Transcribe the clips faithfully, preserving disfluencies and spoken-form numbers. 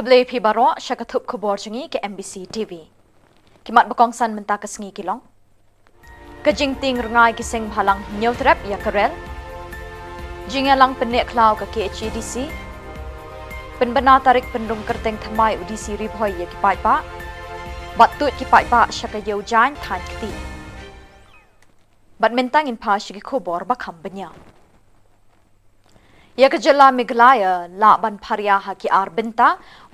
Khublei phi baroh sha ka thup khubor jong ngi ka M B C T V. Ki mat ba kongsan mynta ka sngi ki long: ka jingtieng rngai ki seng bhalang Hynñiewtrep ïa ka rel, jingïalang pynneh khlaw ka K H A D C, pynbna tarik pynrung kyrteng thymmai u D C Ri Bhoi ïa ki paidbah, bad tuid ki paidbah sha ka Ïew Jaiñ thaiñ kti. Bad mynta ngin phai sha ki khubor ba kham bniah. Ïa ka jylla Meghalaya lah ban pharia ha ki ar bynta,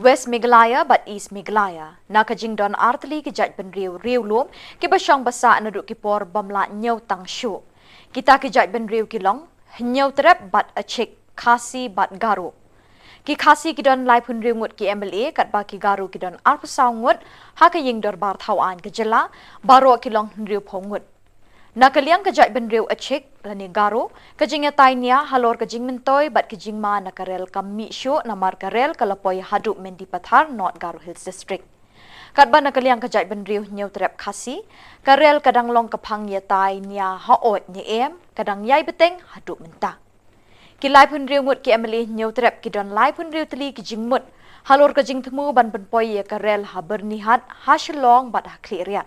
West Meghalaya bad East Meghalaya, na ka jingdon artylli ki jaitbynriew riewlum kiba shong ba sah naduh ki por bym lah ñiew tang shuh. Kita ki jaitbynriew ki long Hynñiewtrep bad Achik, Khasi bad Garo. Ki Khasi ki don laiphew hynriew ngut ki M L A, katba ki Garo ki don arphew saw ngut ha ka ïing dorbar thaw aiñ ka jylla, baroh ki long hynriewphew ngut. Na ka liang ka jaitbynriew Achik lane Garo, ka jingïatai nia halor ka jingmyntoi bad ka jingma na ka rel kam mih shuh namar ka rel ka la poi haduh Mendipathar, North Garo Hills District. Katba na ka liang ka jaitbynriew Hynñiewtrep, Khasi, ka rel ka dang long ka phang ïatai nia ha oid ne em, ka dang ïai bteng haduh mynta. Ki laiphew hynriew ngut ki M L A Hynñiewtrep ki don laiphew hynriew tylli ki jingmut halor ka jingthmu ban pynpoi ïa ka rel ha Byrnihat, ha Shillong bad ha Khliehriat.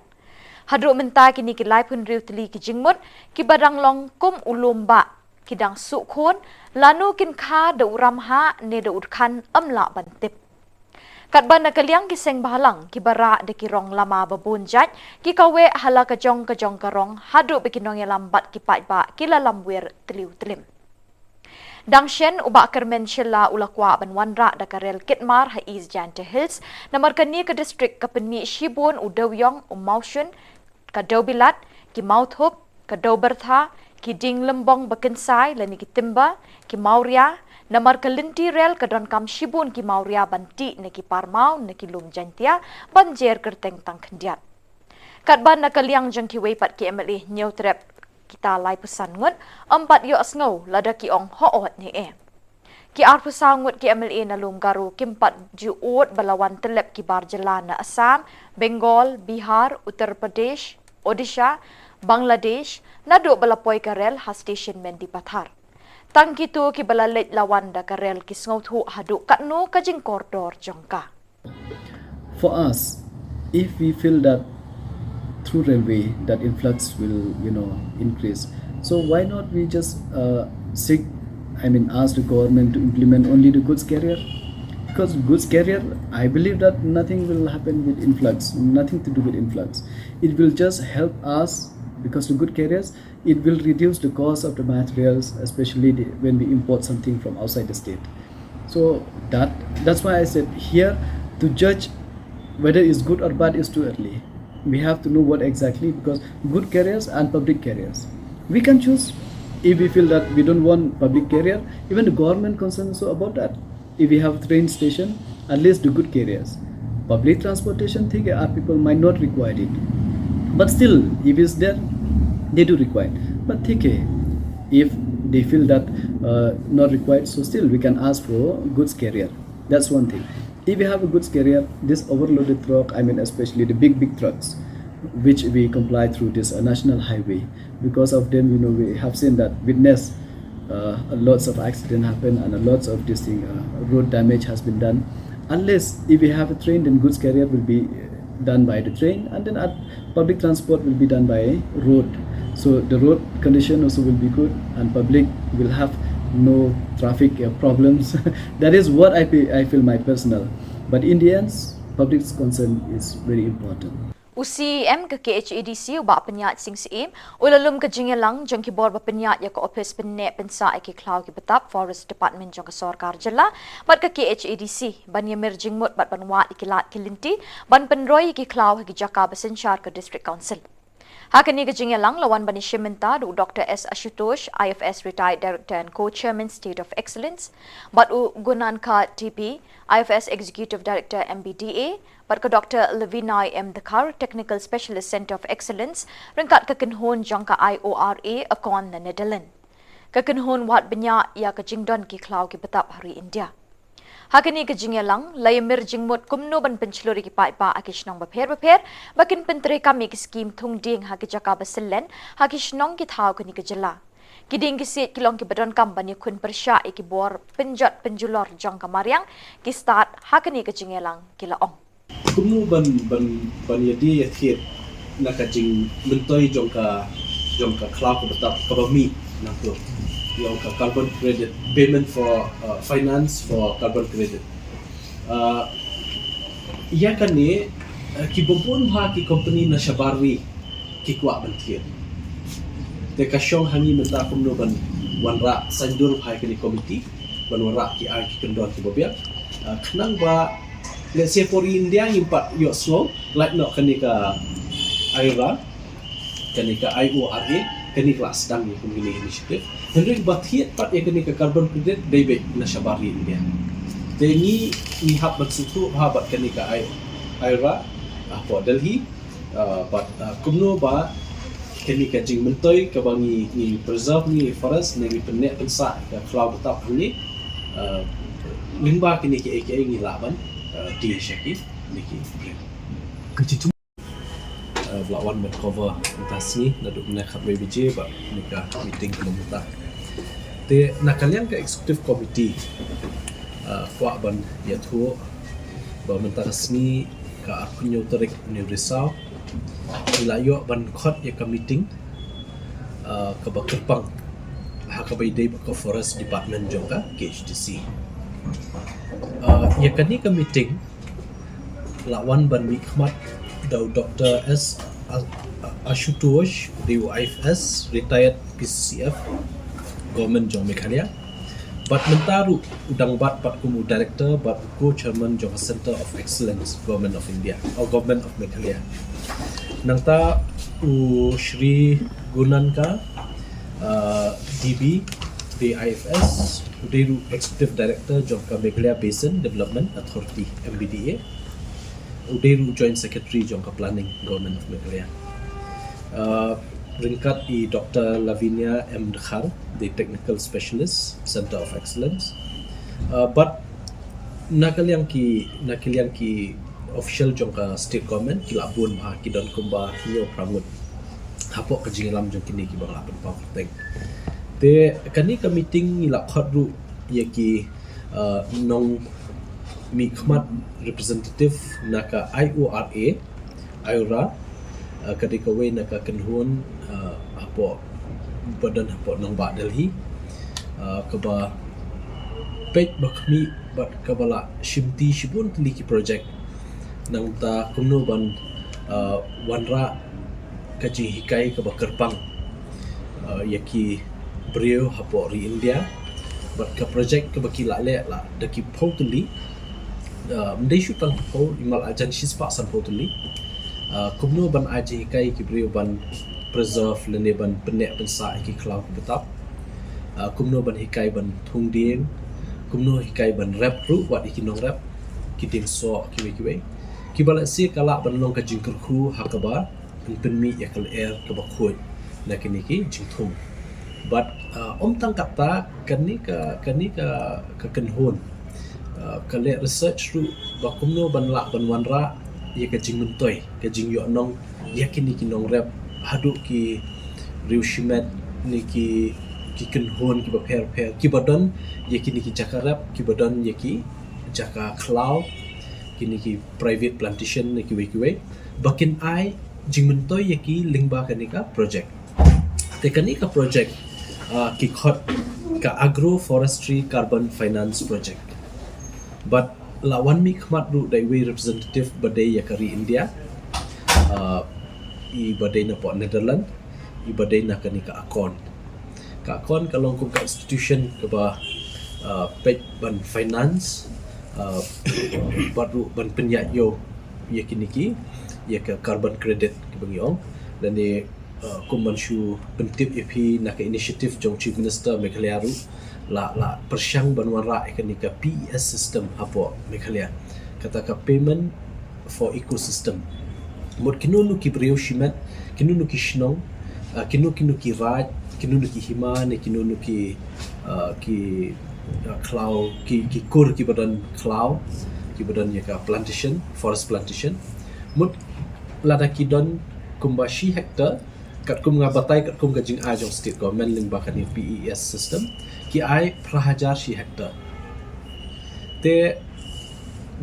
Haduh mynta kine ki laiphew hynriew tylli ki jingmut kiba dang long kum u lum bah, ki dang suh khun, lano kin kha da u ramhah ne da u dkhan ym lah ban tip. Katba na ka liang ki seng bhalang kiba rah da ki rong lama ba bun jait, ki kaweh ha la ka jong ka jong ka rong haduh ba ki nongïalam bad ki paidbah ki la lamwir tliw tlim. Dang shen u Bah Kyrmen Shylla u la kwah ban wanrah da ka rel kit mar ha East Jaintia Hills, namar kane ka district ka pynmih shibun u dewïong, u mawshun, ka dewbilat, ki mawthup, ka dewbyrtha, ki dieng lymbong ba kynsai lane ki timber, ki mawria, namar ka lynti rel ka donkam shibun ki mawria ban tih na ki parmaw na ki lum Jaintia ban jer kyrteng tang khyndiat. Katba na ka liang jong kiwei pat ki M L A Hynñiewtrep, kita laiphew san ngut, ym pat ïohsngew lada ki ong hooid ne em. Ki arphew saw ngut ki M L A na lum Garo kim pat ju ud ba la wan tyllep ki bar jylla na Assam, Bengal, Bihar, Uttar Pradesh, Odisha, Bangladesh, naduh ba la poi ka rel ha station Mendipathar. Tang kito kiba la leit la wan da ka rel ki sngewthuh haduh katno ka jingkordor jong ka. For us, if we feel that through railway that influx will, you know, increase, so why not we just uh, seek, I mean, ask the government to implement only the goods carrier? Because goods carrier, I believe that nothing will happen with influx, nothing to do with influx. It will just help us because the good carriers, it will reduce the cost of the materials, especially the, when we import something from outside the state. So that that's why I said here, to judge whether it's good or bad is too early. We have to know what exactly, because good carriers and public carriers, we can choose. If we feel that we don't want public carrier, even the government concerned also about that. If we have train station, at least the good carriers. Public transportation, ठीक है, our people might not require it, but still, if it's there, they do require. But ठीक है, if they feel that uh, not required, so still we can ask for goods carrier. That's one thing. If we have a goods carrier, this overloaded truck, I mean, especially the big, big trucks, which we comply through this uh, national highway, because of them, you know, we have seen that, witness uh, lots of accident happen and a lots of this thing, uh, road damage has been done. Unless if we have a train, then goods carrier will be done by the train, and then at public transport will be done by road. So the road condition also will be good, and public will have no traffic uh, problems. That is what I, feel, I feel my personal. But in the end, public's concern is very important. U C E M ka K H A D C, u Bah Pynïaid Sing Syiem, u la lum ka jingïalang jong ki bor ba pynïaid ïa ka ophis pynneh pynsah ïa ki khlaw ki btap, Forest Department jong ka sorkar jylla bad ka K H A D C, ban ïamir jingmut bad ban wad ïa ki lad ki lynti ban pynroi ïa ki khlaw ha ki jaka ba synshar ka District Council. Ha kane ka jingïalang la wan ban ïashim bynta da u Doctor S Ashutosh, I F S Retired Director and Co-Chairman, State of Excellence, bad u Gunankha T P, I F S Executive Director, M B D A, bad ka Doctor Levinai M Dkhar, Technical Specialist, Centre of Excellence, ryngkat ka kynhun jong ka I O R A, Akon na Netherlands. Ka kynhun wad bniah ïa ka jingdon ki khlaw ki btap ha ri India. Ha kane ka jingïalang la ïamir jingmut kumno ban pynshlur ïa ki paidbah ha ki shnong bapher bapher ba kin pyntreikam ïa ki skim thung dieng ha ki jaka ba syllen ha ki shnong ki thaw kane ka jylla. Ki dieng ki siej ki long kiba donkam ban ïakhun pyrshah ïa ki bor pynjot pynjulor jong ka mariang, ki stad ha kane ka jingïalang, ki la ong. Kumno ban, ban, ban ïadie ïathied na ka jingmyntoi jong ka, jong ka khlaw kaba tap kaba mih nangto, ïa ka carbon credit, payment for, uh, finance for carbon credit. Uh, ïa kane, uh, kiba bun bha ki company na shabar ri ki kwah ban thied. Te ka shong ha ngi mynta kumno ban wanrah saiñdur bha ïa kane ka komiti, ban wanrah ki ai ki kyndon kiba biang. Uh, khnang ba, let's say, for India ngim pat ïohsngew lait noh kane ka IRA, kane ka IORA, kane ka la sdang ïa kane ka initiative. Hynrei ba thied pat ïa kane ka carbon credit dei beit na shabar ri India. Te ngi, ngi hap ban sngewthuh bha bad kane ka I-, IRA, ah, hapoh Delhi, ah, bad, ah, kumno ba kane ka jingmyntoi kaba ngi, ngi preserve, ngi forest, ne ngi pynneh pynsah ka khlaw ba tap hangne, ah, lyngba kine kiei kiei ngi lah ban, ah, die sha kine ki briew. Ka jingsum uh, ba la wan ban cover mynta sngi naduh mynne khatwei baje ba kane ka meeting ka long mynta. Te na ka liang ka executive committee, uh, kwah ban ïathuh ba mynta ka sngi ka arphew hynñiew tarik u Risaw ngi la ïoh ban khot ïa ka meeting, uh, kaba kyrpang ha kaba ïadei bad ka forest department jong ka KHADC. Uh, ïa kane ka meeting la wan ban mihkhmat da u Doctor S A-, A-, Ashutosh, u dei u IFS, retired PCCF, Government jong Meghalaya. Bad mynta ruh u dang bat pat kum u director bad u co-chairman jong ka Centre of Excellence, Government of India, or Government of Meghalaya. Nangta u Shri Gunanka, uh, DB, u dei IFS, u dei ruh Executive Director jong ka Meghalaya Basin Development Authority, MBDA. U dei ruh Joint Secretary jong ka Planning, Government of Meghalaya. Uh, ryngkat i Doctor Lavinia M Dkhar, the Technical Specialist, Centre of Excellence. Uh, bad na ka liang ki, na ka liang ki official jong ka state government ki la bun bha, ki don kumba hynñiew phra ngut hapoh ka jingïalam jong kine kiba nga la pynpaw kyrteng. Te kane ka meeting ngi la khot ruh ïa ki, uh, nongmihkhmat, representative na ka IORA, IORA, uh, ka dei kawei na ka kynhun, uh, hapoh, ba don hapoh nongbah Delhi, uh, kaba peit ba khmih bad kaba la shimti shibun tylli ki project. Nangta kumno ban, uh, wanrah ka jinghikai kaba kyrpang, uh, ïa ki briew hapoh ri India. Bad ka project kaba ki la leh la da ki phew tylli, uh, ym dei shu tang phew, i mal ajan shispah sanphew tylli. Uh, kumno ban ai jinghikai ki briew ban preserve lane ban pynneh pynsah ïa ki khlaw kiba tap. Uh, kumno ban hikai ban thung dieng, kumno hikai ban rep ruh wat ïa ki nongrep, ki dieng soh kiwei kiwei. Kiba lehse ka lah ban long ka jingkyrkhu ha kaba pynmih ïa ka lyer kaba khuid na kine ki jingthung. Bad, uh, ym tang katta, kane ka, kane ka, ka kynhun, uh, ka leh research ruh ba kumno ban lah ban wanrah ïa ka jingmyntoi, ka jingïohnong ïa kine ki nongrep haduh ki riew shimet ne ki, ki kynhun kiba pher pher kiba don ïa kine ki jaka rep, kiba don ïa ki jaka khlaw, kine ki private plantation ne kiwei kiwei, ba kin ai jingmyntoi ïa ki lyngba kane ka project. Te kane ka project, uh, ki khot ka Agroforestry Carbon Finance Project. Bad la wan mihkhmat ruh da iwei representative ba dei ïa ka ri India, uh, i ba dei napoh Netherlands, i ba dei na kane ka ACORN. Ka ACORN ka long kum ka institution kaba, uh, peit ban finance, uh, bad ruh ban pynïaid ïew ïa kine ki, ïa ka carbon credit kiba ngi ong. Lane, uh, kum ban shu pyntip ïa phi na ka initiative jong Chief Minister Meghalaya ruh, la, la pyrshang ban wanrah ïa kane ka PES system hapoh Meghalaya. Kata ka payment for ecosystem. Mut kino kino ki briew shimet, kino kino ki shnong, uh, kino kino ki raid, kino kino ki hima ne kino kino ki, uh, ki, uh, khlaw, ki, ki kur kiba don khlaw, kiba don ïa ka plantation, forest plantation. Mut lada ki don kumba shi hectare, Katkum nga batai, katkum ka jingai jong state government lyngba kane P E S system, ki ai phra hajar shi hectare. Te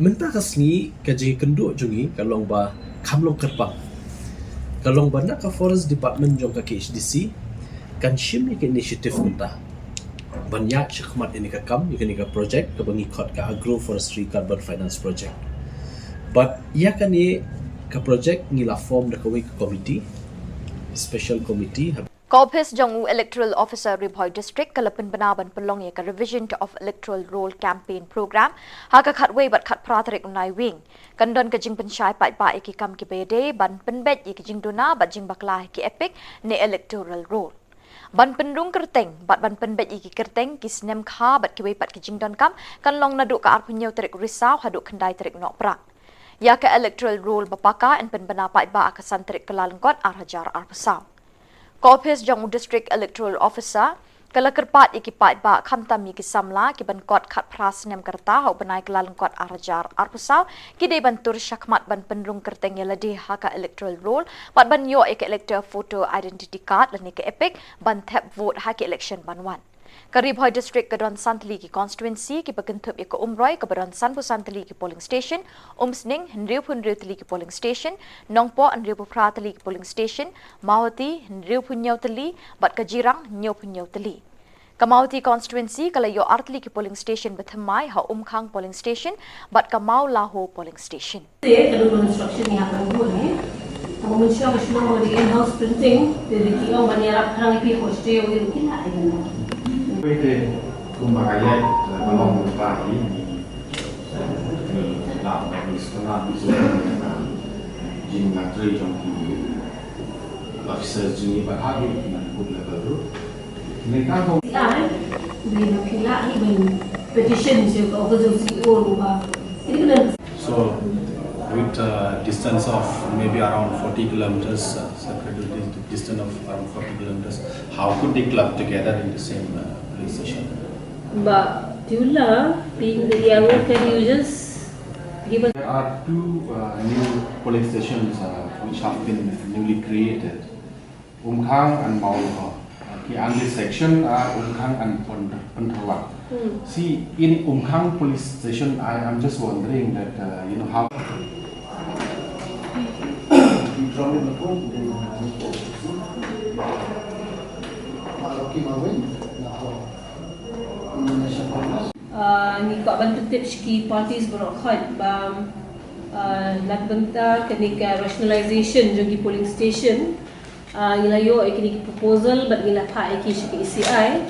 mynta ka sngi ka jingkynduh jong ngi ka long ba kham long kyrpang. Ka long ba na ka forest department jong ka K H D C kan shim ïa ka initiative mynta ban ïaid shakhmat ïa kane ka kam, ïa kane ka project kaba ngi khot ka Agroforestry Carbon Finance Project. Bad ïa kane ka project ngi la form da kawei ka committee, special committee. Ka ophis jong u Electoral Officer Ri Bhoi District ka la pynbna ban pynlong ïa ka Revision of Electoral Roll Campaign Programme ha ka khatwei bad khatphra tarik u Naiwieng. Kan don ka jingpynshai paidbah ïa ki kam kiba ïadei ban pynbeit ïa ki jingduna bad jingbakla ha ki EPIC ne Electoral Roll. Ban pynrung kyrteng bad ban pynbeit ïa ki kyrteng ki snem kha bad kiwei pat ki jingdonkam kan long naduh ka arphew hynñiew tarik Risaw haduh khyndai tarik Nohprah. Ïa ka Electoral Roll ba paka yn pynbna paidbah ha ka san tarik Kyllalyngkot ar hajar arphew saw. Ka ophis jong u District Electoral Officer ka la kyrpad ïa ki paidbah khamtam ïa ki samla kiban kot khatphra snem ka rta ha u bnai Kyllalyngkot ar hajar arphew saw, ki dei ban tur shakhmat ban pynrung kyrteng ïa lade ha ka Electoral Roll bad ban ïoh ïa ka Elector Photo Identity Card lane ka EPIC ban thep vote ha ki election ban wan. Ka Ri Bhoi District ka don san tylli ki constituency kiba kynthup ïa ka Umroi kaba don sanphew san tylli ki polling station, Umsning hynriewphew hynriew tylli ki polling station, Nongpoh hynriewphew phra tylli ki polling station, Mawhati hynriewphew hynñiew tylli bad ka Jirang hynñiewphew hynñiew tylli. Ka Mawhati constituency ka la ïoh ar tylli ki polling station bathymmai ha Umkhang polling station bad ka Mawlaho polling station. Te ka dei construction ïa ka dei. Ka mynshuwa ka shu long ba dei in-house printing, te dei ki ong ban ïarap phrang ïa phi ko shu ïoh ïa ki la ai. Wei te kumba ka ïa ka long ba hi ni la ba ni sekolah ni jing la trei jong ki officers jong ki ba ha ki na good level tu. Ni ka ko Lai, dei na phi la hi ban petition sha ka office jong C E O ruh ba. Ini kena So, with a distance of maybe around forty kilometers, uh, circuitous dis- distance of around forty kilometers, how could they club together in the same uh, police station? Ba, tiula, ping the young can you just give us There are two uh, new police stations uh, which have been newly created. Umkhang and Mawlaho. Okay, and this section, uh, Umkhang and Pyn- Pyntharwang. Hmm. See, in Umkhang police station, I am just wondering that, uh, you know, how. Uh, ngi kwah ban pyntip sha ki parties baroh khoit ba, uh, na ka bynta kane ka rationalization jong ki polling station. Ah, ngi la ïoh ïa kine ki proposal bad ngi la phah ïa ki sha ka E C I.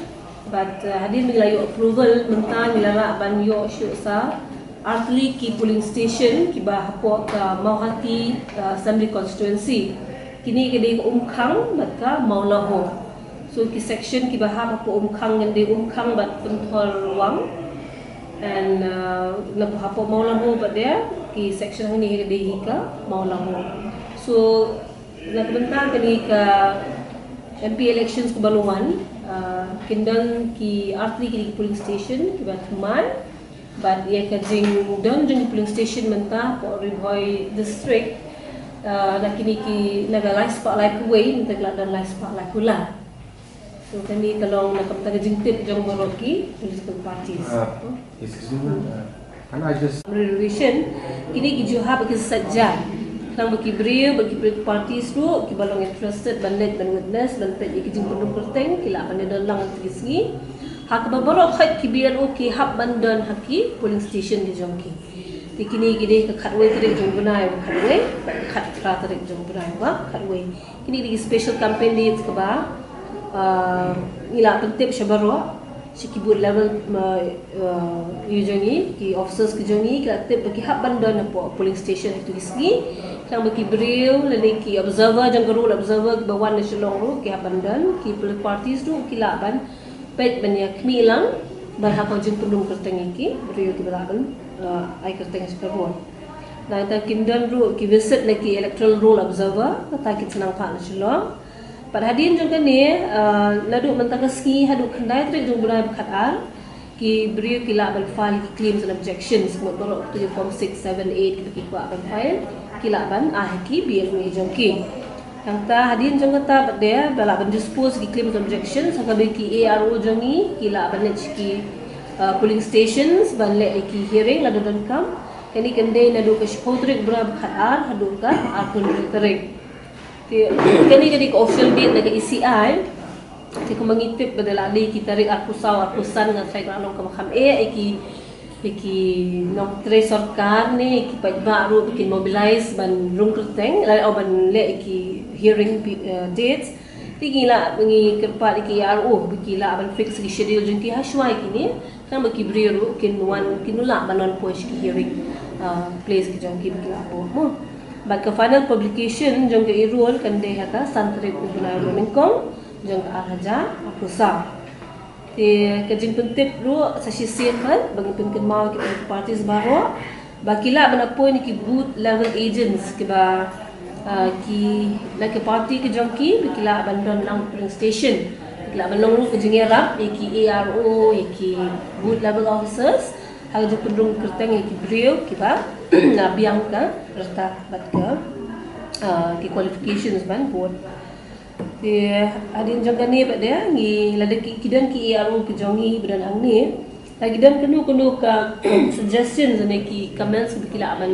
Bad, ah, hadien ba ngi la ïoh approval mynta ngi la lah ban ïoh shuh sa artylli ki polling station kiba hapoh ka Mawhati, ah, Assembly Constituency. Kine ki dei ka Umkhang bad ka Mawlaho. So ki section kiba hap hapoh Umkhang ngan dei Umkhang bad Pyntharwang. And, ah, na hapoh Mawlaho bad dei ki section hangne ka dei hi ka Mawlaho. So Na ka bynta kane ka M P elections kaba la wan, ah, kin don ki artylli ki polling station kiba thymmai bad ïa ka jingdon jong ki polling station mynta hapoh Ri Bhoi district, ah, na kine ki na ka lai spah laiphew wei mynta ka la don lai spah laiphew lai. So kane ka long na ka bynta ka jingtip jong baroh ki political parties. Uh, excuse me, uh, can I just Reservation, kine ki ju hap ki sait jai. Khnang ba ki briew bad ki political parties ruh kiba long interested ban leit ban witness ban peit ïa ki jingpynrung kyrteng ki lah ban ïadon lang ha kine ki sngi. Ha kaba baroh khoit ki B L O ki hap ban don ha ki polling station ki jong ki. Te kine ki dei ka khatwei tarik jong u bnai ba khatwei, khatphra tarik jong u bnai ba khatwei. Kine ki dei ki special campaign dates kaba, ah, ngi la pyntip sha baroh, sha ki booth level, ah, ah, ïa jong ngi, ki officers ki jong ngi, ki la tip ba ki hap ban don hapoh polling station ha kito ki sngi. Khnang ba ki briew lane ki observer jong ka Roll Observer kiba wan na Shillong ruh ki hap ban don, ki political parties ruh ki lah ban peit ban ïa khmih lang bad ha ka jingpynrung kyrteng ïa ki briew kiba lah ban, ah, ai kyrteng sha ka Roll. Nangta kin don ruh ki visit na ki Electoral Roll Observer, kata kin sa nang phah na Shillong. Bad hadien jong kane, ah, naduh mynta ka sngi haduh khyndai tarik jong u bnai ba khatar, ki briew ki lah ban file ki claims and objections, mut baroh kito ki form six, seven, eight kiba ki kwah ban file, ki lah ban ai ha ki B L O jong ki. Nangta hadien jong kata pat de ba lah ban dispose ki claims objections ha kaba ki A R O jong ngi ki lah ban leit ki, uh, polling stations ban leh ki hearing lada donkam. Kane kan dei naduh ka shiphew tarik Bnai ba khatar haduh ka arphew hynriew tarik. Te kane ka dei ka official date na ka E C I. Te kumba ngi tip ba da lah dei ki tarik arphew saw arphew san nga tharai ka la long kaba kham eh ïa ki, ïa ki nongtrei sorkar ne ki paidbah ruh ba kin mobilize ban rung kyrteng lane ban leh ïa ki hearing, eh, dates. Te ngi lah, ngi kyrpad ïa ki A R O ba ki lah ban fix ki schedule jong ki ha shuwa ïa kine. Khnang ba ki briew ruh kin wan, kin lah ban wan poi sha ki hearing, ah, place ki jong ki ba ki lah buh mo. Bad ka final publication jong ka E-Roll kan dei ha ka san tarik u bnai u Nyngkong jong ka ar hajar arphew saw. Te ka jingpyntip ruh sa shisien pat ba ngi pynkynmaw ïa ki political parties baroh ba ki lah ban appoint ïa ki booth level agents kiba, ah, ki la ki party ki jong ki ba ki lah ban don lang polling station. Ki lah ban long ruh ka jingïarap ïa ki A R O, ïa ki booth level officers ha ka jingpynrung kyrteng ïa ki briew kiba la biang ka rta bad ka, ah, ki qualifications ban vote. Te hadien jong kane pat de ngi, lada ki, ki don ki A R O ki jong ngi ba don hangne, lada ki don kano kano ka suggestions ne ki comments ba ki lah ban,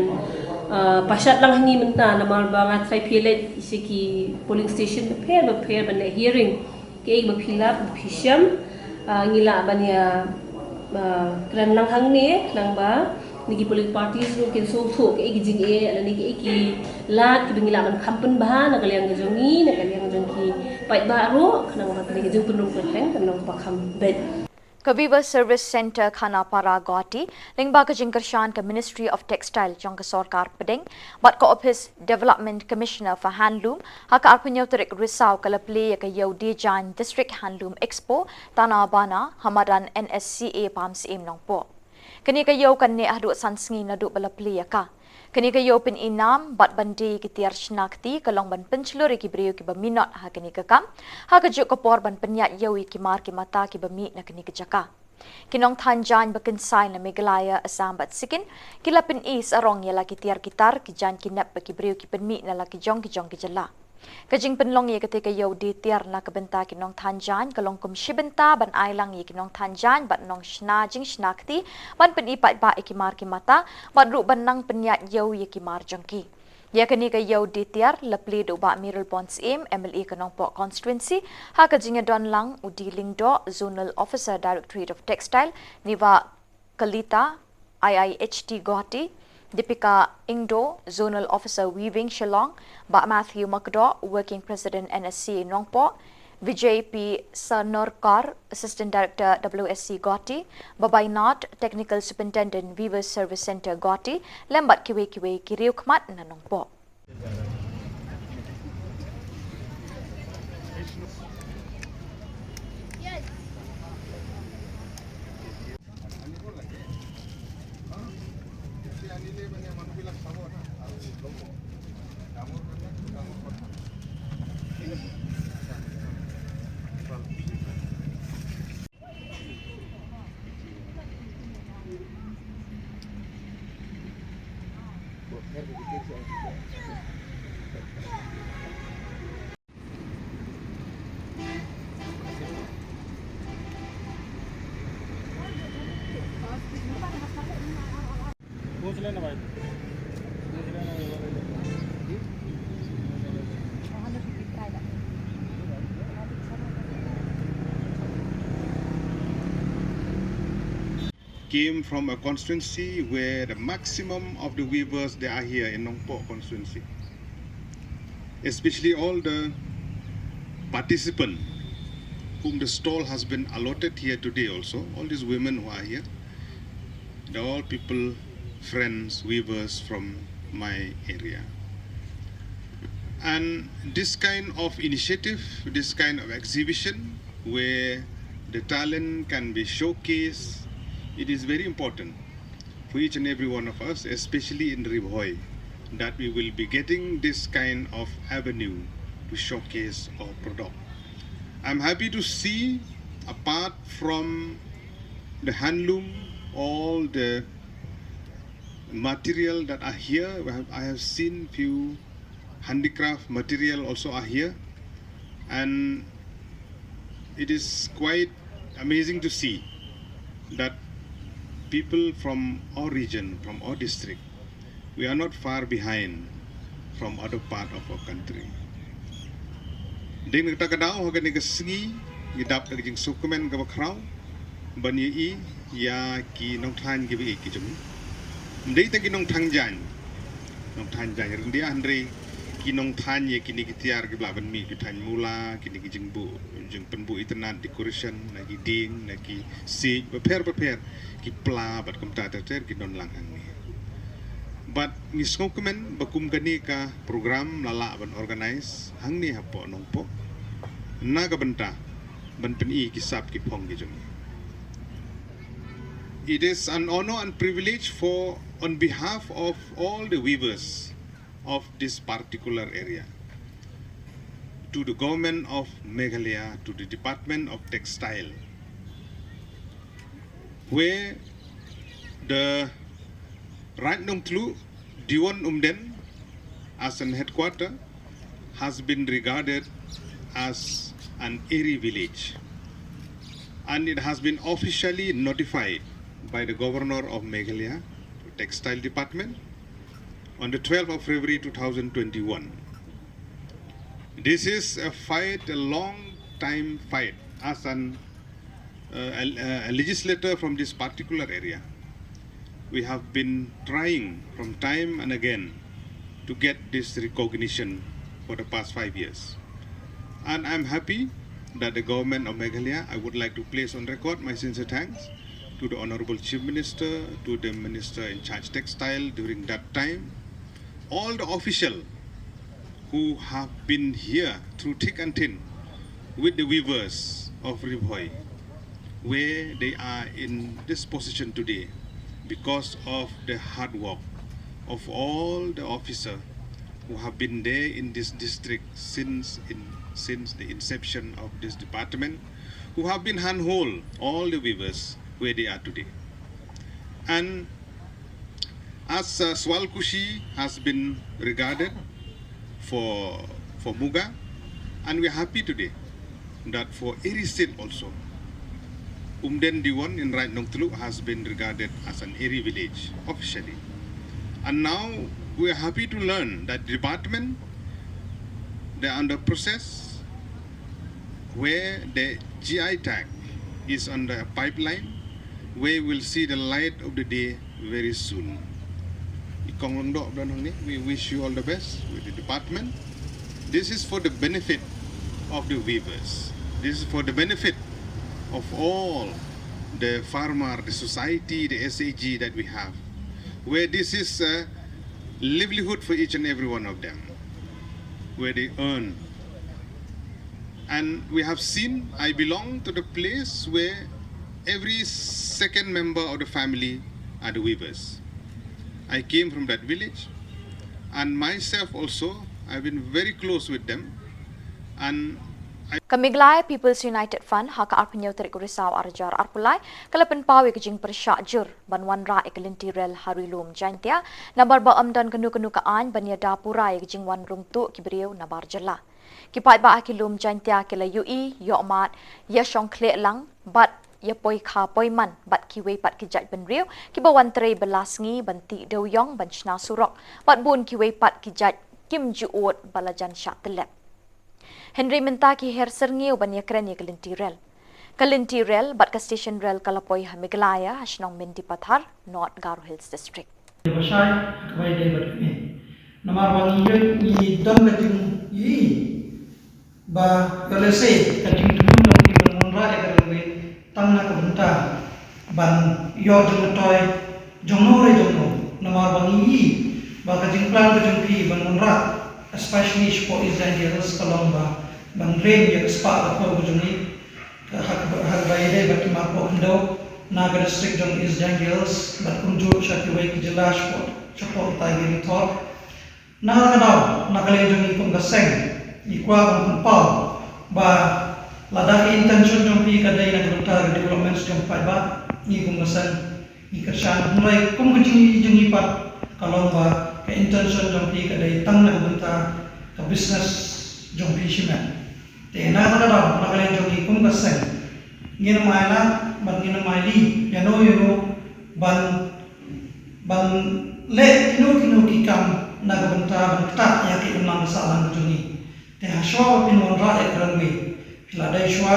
ah, pashat lang ha ngi mynta, namar ba nga tharai phi leit sha ki polling station bapher bapher ban leh hearing. Kaei ba phi lap ba phi shem, ah, ngi lah ban ïa, ah, kren lang hangne, khnang ba kine ki political parties ruh kin sngewthuh kaei ki jingeh lane kaei ki lad kiba ngi lah ban kham pynbha na ka liang ka jong ngi, na ka liang jong ki paidbah ruh, khnang ba kane ka jingpynrung kyrteng kan long kaba kham beit. Ka Weaver Service Centre Khanapara, Guwahati, lyngba ka jingkyrshan ka Ministry of Textile jong ka Sorkar Pdeng bad ka Office Development Commissioner for Handloom, ha ka arphew hynñiew tarik Risaw ka la plie ïa ka Ïew Die Jaiñ District Handloom Expo Tanabana ha madan N S C A Pahamsyiem, Nongpoh. Kane ka ïew kan neh haduh san sngi naduh ba la plie ïa ka. Kane ka ïew pyn-i nam bad ban die ïa ki tiar shna kti ka long ban pynshlur ïa ki briew kiba minot ha kane ka kam, ha kajuh ka por ban pynïaid ïew ïa ki mar ki mata kiba mih na kane ka jaka. Ki nongthaiñ jaiñ ba kynsai na Meghalaya, Assam bad Sikkim ki la pyn-i sarong ïa la ki tiar ki tar, ki jaiñ ki nep ba ki briew ki pynmih na la ki jong ki jong ki jylla. Ka jingpynlong ïa katei ka ïew die tiar na ka bynta ki nongthaiñ jaiñ ka long kum shi bynta ban ai lang ïa ki nongthaiñ jaiñ bad nongshna jingshna kti ban pyn-i paidbah ïa ki mar ki mata bad ruh ban nang pynïaid ïew ïa ki mar jong ki. Ïa kane ka ïew die tiar la plie da u Bah Mayralborn Syiem, M L A ka Nongpoh Constituency, ha ka jingïadon lang u D Lyngdoh, Zonal Officer, Directorate of Textile, Niva Kalita, I I H T Guwahati, Deepika Ingdo, Zonal Officer Weaving Shillong, Bah Matthew Makdoh, Working President N S C A Nongpoh, Vijay P Sanorkar, Assistant Director W S C Guwahati, Babai Nath, Technical Superintendent Weavers Service Centre Guwahati, lem bad kiwei kiwei ki riewkhmat na Nongpoh. पूछ लेना भाई, पूछ लेना भाई। Came from a constituency where the maximum of the weavers, they are here in Nongpoh constituency. Especially all the participant whom the stall has been allotted here today also, all these women who are here, they're all people, friends, weavers from my area. And this kind of initiative, this kind of exhibition where the talent can be showcased, it is very important for each and every one of us, especially in Ri Bhoi, that we will be getting this kind of avenue to showcase our product. I'm happy to see, apart from the handloom, all the material that are here, I have, I have seen few handicraft material also are here, and it is quite amazing to see that people from our region, from our district, we are not far behind from other part of our country. Dei na kata ka daw ha kane ka sngi ngi dap da ka jingsngewkmen kaba khraw ban ïohi ïa ki nongthain kiba ïeit ki jong ngi. Ym dei tang ki nongthain jaiñ, nongthain jaiñ ryndia, hynrei ki nongthain ïa kine ki tiar kiba lah ban mih, ki thaiñ mula, kine ki jingbuh, jingpynbuh itynnad, decoration, na ki dieng, na ki siej bapher bapher, ki pla bad kumta ter ter ki don lang hangne. Bad ngi sngewkmen ba kum kane ka program la lah ban organize hangne hapoh Nongpoh na ka bynta ban pyni ki sap ki phong ki jong ngi. It is an honor and privilege for, on behalf of all the weavers of this particular area, to the government of Meghalaya, to the Department of Textile, where the Raid Nongtluh, Diwon Umden, as an headquarter, has been regarded as an Eri village, and it has been officially notified by the Governor of Meghalaya to Textile Department on the twelfth of February two thousand twenty-one. This is a fight, a long time fight, as an uh, a, a legislator from this particular area. We have been trying from time and again to get this recognition for the past five years. And I'm happy that the government of Meghalaya, I would like to place on record my sincere thanks to the Honorable Chief Minister, to the Minister in charge textile during that time, all the official who have been here through thick and thin with the weavers of Ri Bhoi, where they are in this position today because of the hard work of all the officers who have been there in this district since in, since the inception of this department, who have been handhold all the weavers where they are today. And as uh, Swalkushi has been regarded for, for Muga, and we are happy today that for Eri State also, Umden Diwon in Raid Nongtluh has been regarded as an Eri village officially. And now we are happy to learn that department, they are under process where the G I tag is on the pipeline, where we'll see the light of the day very soon. I Kong Lyngdoh ba don hangne, we wish you all the best with the department. This is for the benefit of the weavers. This is for the benefit of all the farmer, the society, the S H G that we have, where this is a livelihood for each and every one of them, where they earn. And we have seen, I belong to the place where every second member of the family are the weavers. I came from that village, and myself also, I've been very close with them. And I Ka Meghalaya People's United Front ha ka arphew tarik u Risaw arhajar arphew lai ka la pynpaw ïa ka jingpyrshah jur ban wanrah ïa ka lynti rel ha Ri Lum Jaiñtia, namar ba ym don kano kano ka aiñ ban ïada pura ïa ka jingwan rung tuh ki briew nabar jylla. Ki paidbah ha ki lum Jaiñtia ki la ïohi, ïohmad, ïa shong khleh lang bad ïa poi kha poi man bad kiwei pat ki jait bynriew kiba wan trei ba la sngi ban tih dewïong ban shna surok bad bun kiwei pat ki jait kim ju ud ba la jan shah tyllep. Hynrei mynta ki her syrngiew ban ïakren ïa ka lynti rel. Ka lynti rel bad ka station rel ka la poi ha Meghalaya, ha shnong Mendipathar, North Garo Hills District. Ba shai ha kaba ïadei bad kane. Namar ba ngi ïoh, ngi don ka jingïohi ba ka lehse ka jingthmu jong ki ban wanrah ïa ka railway tang na ka bynta ban ïoh jingmyntoi jong no re jong no. Namar ba ngi ïohi ba ka jingplan ka jong ki ban wanrah, especially shapoh East Jaintia Hills, ka long ba ban rem ïa ka spah ka por ka jong ngi. Ka ha kaba, ha kaba ïadei bad ki marpoh khyndew na ka district jong East Jaintia Hills bad kumjuh sha kiwei ki jylla shapoh, shapoh utai ki ri thor. Na kata ka daw, na ka liang jong ngi kum ka seng, ngi kwah ban pynpaw ba lada ka intention jong phi ka dei na ka bynta ka development jong paidbah, ngi kum ka seng ngi kyrshan, hynrei kum ka jingïohi jong ngi pat ka long ba ka intention jong phi ka dei tang na ka bynta ka business jong phi shimet. Te na kata ka daw, na ka liang jong ngi kum ka seng, ngin ym ailad bad ngin ym ailad ïano ïano ban ban leh kino kino ki kam na ka bynta ban ktah ïa ka imlang ka sahlang ka jong ngi. Te ha shuwa ba phin wanrah ïa ka railway, phi la dei shuwa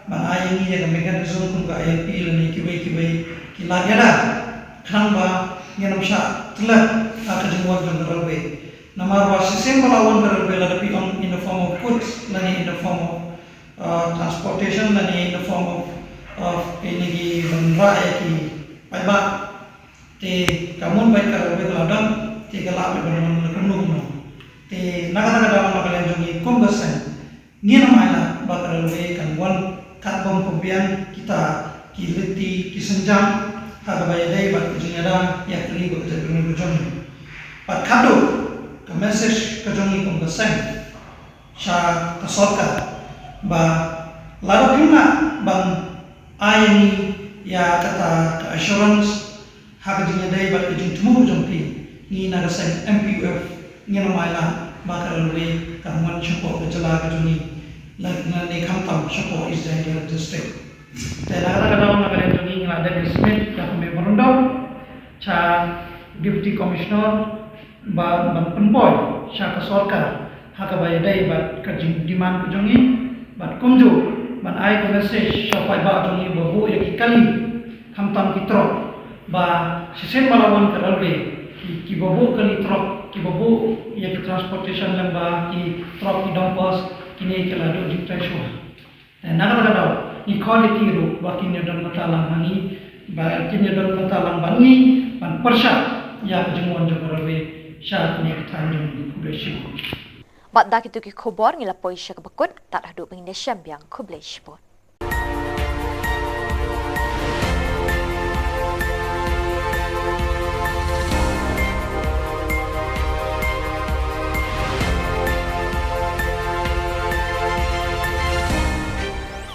ban ai ïa ngi ïa ka mechanism kum ka I L P lane kiwei kiwei ki lad ïada, khnang ba ngin ym shah tlep ha ka jingwan jong ka railway. Namar ba shisien ba la wan ka railway, lada phi ong in the form of goods lane in the form of uh, transportation lane in the form of, of kine ki ban rah ïa ki paidbah, te ka mon ba ka railway ka la dang, te ka lah ban wan la kumno kumno. Te na kata ka daw, na ka liang jong ngi kum ka seng, ngin ym ailad ba ka railway kan wan katkum kumba biang kita ki lynti ki sienjam ha kaba ïadei bad ka jingïada ïa ka ri bad ka jaitbynriew ka jong ngi. Bad khatduh, ka message ka jong ngi kum ka seng sha ka sorkar ba lada phim lah ban ai ïa ngi ïa kata ka assurance ha ka jingïadei bad ka jingthmu jong phi, ngi na ka seng M P U F ngin ym ailad ba ka railway kan wan shapoh ka jylla ka jong ngi, lane khamtam shapoh East Jaintia District. Te na kata ka daw, na ka liang jong ngi, ngi la dep submit ïa ka memorandum sha Deputy Commissioner ba ban pynpoi sha ka sorkar ha kaba ïadei bad ka jingdemand ka jong ngi, bad kumjuh ban ai ka message sha paidbah jong ngi ba buh ïa ki kali, khamtam ki truck, ba shisien ba la wan ka railway, ki, kiba buh kali truck, kiba buh ïa ki transportation lem bad ki truck, ki dumpers, kine ki la duh jingtrei shuwa. Te na kata ka daw, ngi khot ïa ki ruh ba kin ïa don bynta lang ha ngi, ba kin ïa don bynta lang bad ngi ban pyrshah ïa ka jingwan jong ka railway sha kine ki thaiñ jong ngi. Khublei shibun. Bad da kito ki khubor ngi la poi sha kaba kut, tad haduh ba ngin ïa shem biang, khublei shibun.